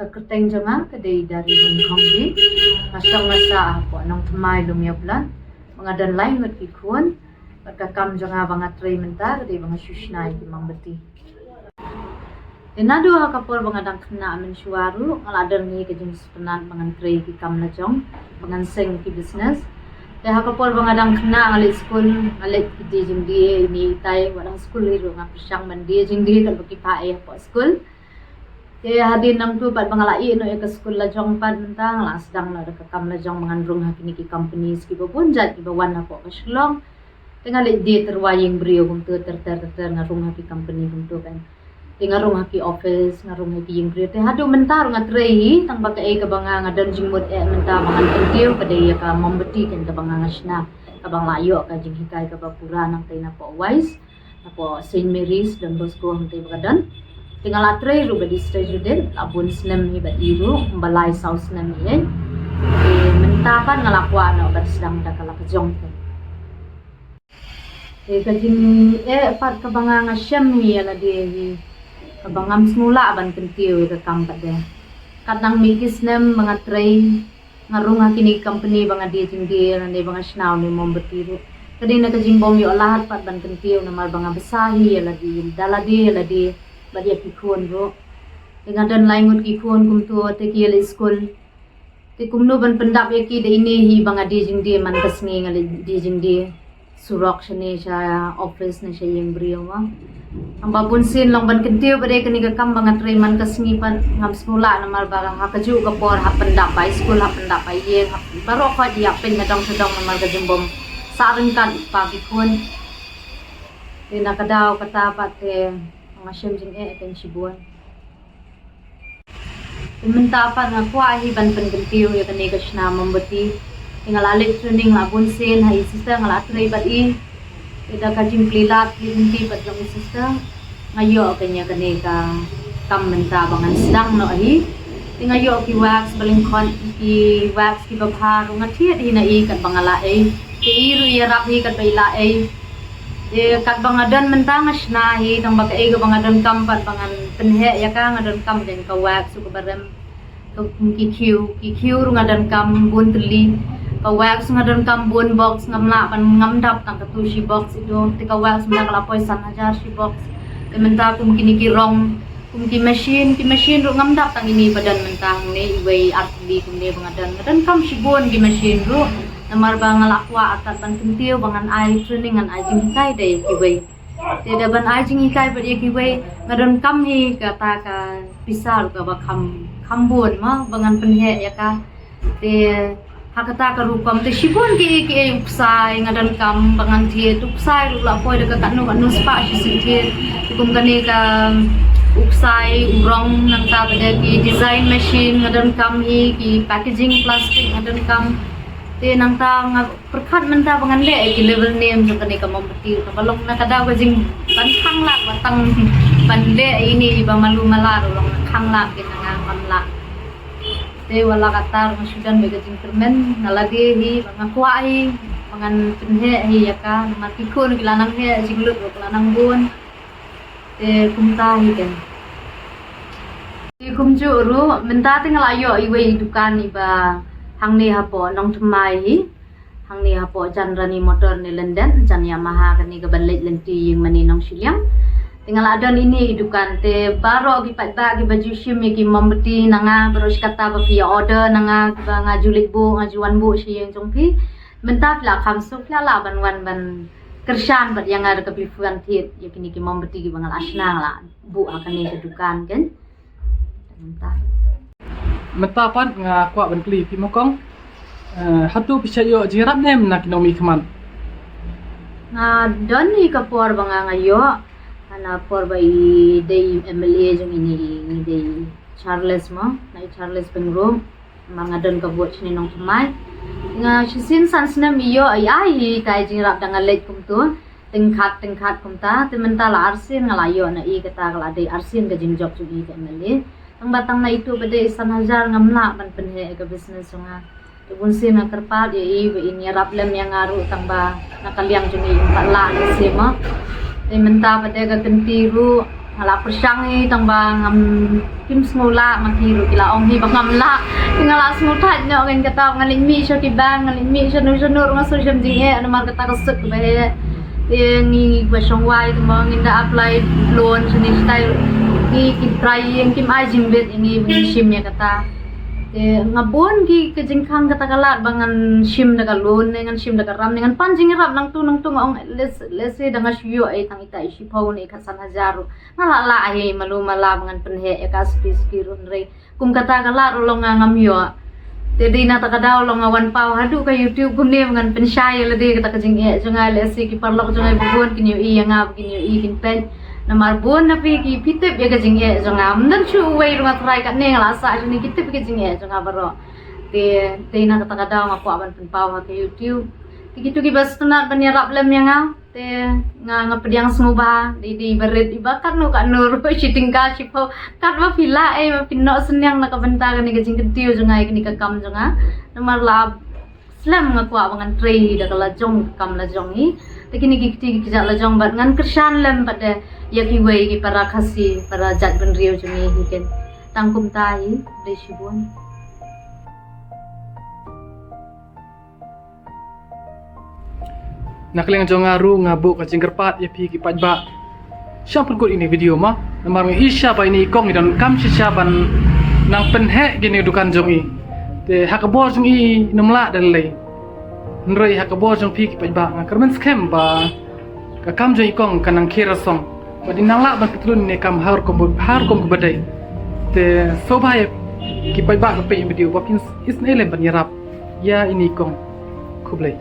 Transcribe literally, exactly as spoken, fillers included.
Ka kyrteng jong nga ka dei Daringhun Khongdi. Nga shong nga sah hapoh Nongthymmai, Lumiablad. Ba nga don lai ngut ki khun. Bad ka kam jong nga ba nga trei mynta ka dei ba nga shu shna ïa ki mombati. Te naduh ha ka por ba nga dang khynnah mynshuwa ruh nga la don hi ka jingsngewtynnat ba ngan trei ki kam lajong, ba ngan seng ki business. Te ha ka por ba nga dang khynnah nga leit skul, nga leit die jingdie ine itai, wat ha skul hi ruh nga pyrshang ban die jingdie katba ki paid hapoh skul. Te hadien nangtu pat ba nga la ïeh noh ïa ka skul lajong pat mynta nga la sdang noh da ka kam lajong ba ngan rung ha kine ki companies kiba bun jait kiba wan hapoh ka Shillong. Te nga leit die tyrwa ïing briew kumtu ter ter ter ter nga rung ha ki company kumtu kan. Te nga rung ha ki office, nga rung ha ki ïing briew. Te haduh mynta ruh nga trei hi, tang ba kaei kaba nga, nga don jingmut eh mynta ba ngan kyntiew ka dei ïa ka mombati kan kaba nga, nga shna, kaba nga la ïoh ka jinghikai kaba pura nangtei napoh Wise, napoh Saint Mary's Don Bosco hangtei ba ka don. Te nga la trei ruh bad i Sister Judith, la bun snem hi bad i ruh, kumba lai saw snem hi eh. Te mynta pat nga la kwah noh ban sdang da ka la ka jong te. Te ka jingeh pat kaba nga, nga shem hi ïa lade hi, kaba ngam sngewlah ban kyntiew ïa ka kam pat de. Kat nang mih ki snem ba nga trei, nga rung ha kine ki company ba nga die jingdie lane ba nga shna une mombati ruh, ka dei na ka jingbym ïoh lad pat ban kyntiew namar ba nga bsa hi ïa lade, da lade ïa lade bad ïa ki khun ruh. Te nga don lai ngut ki khun kumtu te ki ïa leit skul. Te kumno ban pyndap ïa ki da ine hi ba nga die jingdie man ka sngi, nga leit die jingdie surok shane sha office ne sha ïing briew ma. Tang ba bun sien long ban kyntiew pat de kane ka kam ba nga trei man ka sngi pat ngam sngewlah namar ba ha kajuh ka por hap pyndap bai skul, hap pyndap bai ïing, hap baroh khoit ïa pyn na dong sha dong namar ka jingbym sah ryngkat pa ki khun. Te na ka daw kata pat te nga shem jingeh kan shibun. Te mynta pat nga kwah hi ban pynkyntiew ïa kane ka shna mombati. Te nga la leit training la bun sien ha i Sister, nga la trei bad i. Te da ka jingplie lad plie lynti pat jong i Sister, nga ïoh kane, kane ka kam mynta ba ngan sdang noh hi. Te nga ïoh ki wax ba lyngkot, ki wax kiba bha ruh nga thied hi na i katba nga lah ei. Te i ruh i ïarap hi katba i lah ei. Te katba nga don mynta nga shna hi, tang ba kaei kaba nga donkam pat ba ngan pynheh ïa ka, nga donkam kane ka wax ruh kaba rem. Ka, ki khiew, ki khiew ruh nga donkam bun tylli. Ka wax nga donkam bun box, ngam lah ban, ngam dap tang katu shi box itu. Te ka wax mynta ka la poi san hajar shi box. Te mynta kum kine ki rong, kum ki machine, ki machine ruh ngam dap tang ine ba don mynta hangne, iwei ar tylli kumne ba nga don. Nga donkam shibun ki machine ruh. Namar ba nga la kwah artat ban kyntiew ba ngan ai training, ngan ai jinghikai da ïa kiwei. Te da ban ai jinghikai bad ïa kiwei nga donkam hi kata ka pisa ruh kaba kham, kham bun ma ba ngan pynheh ïa ka. Te ha kata ka rukom te shibun kiei kiei, u ksai nga donkam ba ngan thied, u ksai ruh la poi da ka katno katno spah shisien thied. Te kum kane ka u ksai, u rong, nangta pat de ki design machine nga donkam hi, ki packaging plastic nga donkam. Te nangta nga pyrkhat mynta ba ngan leh ïa ki label name jong kane ka mombati ruh kaba long na ka daw ka jing ban khang lad, ba tang ban leh ïa ine iba malu mala ruh long na khang lad, ki na nga ban lah. Te wat la katta ruh nga shu don bad ka jingkyrmen na lade hi ba nga kwah hi ba ngan pynheh hi ïa ka, namar ki khun ki la nang heh, jinglut ruh ki la nang bun. Te kumta hi kan. Te kumjuh ruh mynta te nga la ïoh iwei i dukan iba hangne hapoh Nongthymmai hi. Hangne hapoh jan Rani Motor ne London, jan Yamaha kane kaba leit lynti ïing mane Nongshiliang. Te nga la don ine i dukan, te baroh ki paidbah kiba ju shim ïa ki mombati na nga, baroh shi katta ba phi ïa order na nga, kiba nga ju leit buh, nga ju wan buh sha ïing jong phi. Mynta phi la kham suk, phi la lah ban wan ban kyrshan bad ïa nga da kaba phi wan thied ïa kine ki mombati kiba nga la shna, nga la buh ha kane ka dukan kan. Mynta. Mynta pat nga kwah ban kylli phi ma kong. Eh, hato phi shait ïoh jingïarap ne em na ki nongmihkhmat? Nga don hi ka por ba nga, nga ïoh. Hana por ba i dei M L A jong ine i dei Charles mo, na i Charles Pyngrope. Namar nga don ka vote shane Nongthymmai. Nga shisien san snem i ïoh, i ai hi ita i jingïarap da nga leit kumtu. Tyngkhat tyngkhat kumta, te mynta la arsien nga la ïoh na i, kata ka la dei arsien ka jingjop jong i ka M L A. Tang ba tang na itu ba dei san hajar ngam lah ban pynheh ïa ka business jong nga. Te bun sien nga kyrpad ïa i ba in ïarap lem ïa nga ruh, tang ba na ka liang jong i in pat lah lehse mo. Te mynta ba dei ka kynti ruh Nga la pyrshang hi tang ba ngam, kim sngew lah, ma ki ruh ki la ong hi ba ngam lah. Te nga la sngew thait noh kein kata, nga leit mih sha ki bank, nga leit mih shano shano ruh nga sngew shem jingeh namar kata ka sut kaba heh. Te ngi, ngi ba shong wai te mo ngin da apply loan shane shatai ruh. Ngi ki trai ïing kim ai jingbit ïa ngi ba ngin shim ïa kata. Te nga bun ki ka jingkhang kata ka lad ba ngan shim da ka loan ne ngan shim da ka ram ne ngan pan jingïarap nangtu nangtu, nga ong let's, let's say da nga shu ïoh ei tang ita i shiphew ne i khatsan hajar ruh. Nga lah lah hi malu mala ba ngan pynheh ïa ka suki suki ruh, hynrei kum kata ka lad ruh long nga ngam ïoh. Te dei na kata ka daw long nga wan paw haduh ka YouTube kumne ba ngan pynshai ïa lade kata ka jingeh jong nga, lehse ki paralok jong nga ba bun kin ïohi ïa nga, ba kin ïohi kin peit. Namar bun na phi ki, phi tip ïa ka jingeh jong nga. Ym don shuh uwei ruh nga tharai katne nga la sah shane ki tip ïa ka jingeh jong nga baroh. Te, te na kata ka daw nga kwah ban pynpaw ha ka YouTube. Te kitu kiba sngewtynnat ban ïarap lem ïa nga. Te nga, nga pdiang sngewbha, dei, dei ba rit, iba katno katno ruh, shi tyngka shiphew, katba phi lah, eh, ba phin noh synñiang na ka bynta kane ka jingkyntiew jong nga, kane ka kam jong nga. Namar la slem nga kwah ba ngan trei da ka lajong, ka kam lajong hi. Te kine ki kti ki kjat lajong bad ngan kyrshan lem pat de ïa kiwei ki para Khasi, para jaitbynriew jong ngi hi ken. Tang kumta hi, dei shibun. Na ka liang jong nga ruh nga buh ka jingkyrpad ïa phi ki paidbah. Sngewbha pynkut ïa ine i video mo. Namar nga i shisha ba ine i kong i donkam shisha ban nang pynheh ïa kane ka dukan jong i. Te ha ka bor jong i ym lah da lei. Hynrei ha ka bor jong phi ki paidbah nga kyrmen skhem ba ka kam jong i kong kan nang khie rasong. Bad in nang lah ban pyntylun ine i kam ha ka rukom, ha ka rukom kaba dei. Te sngewbha ïa ki paidbah ba peit ïa ine i video ba phin isynei lem ban ïarap ïa ine i kong. Khublei.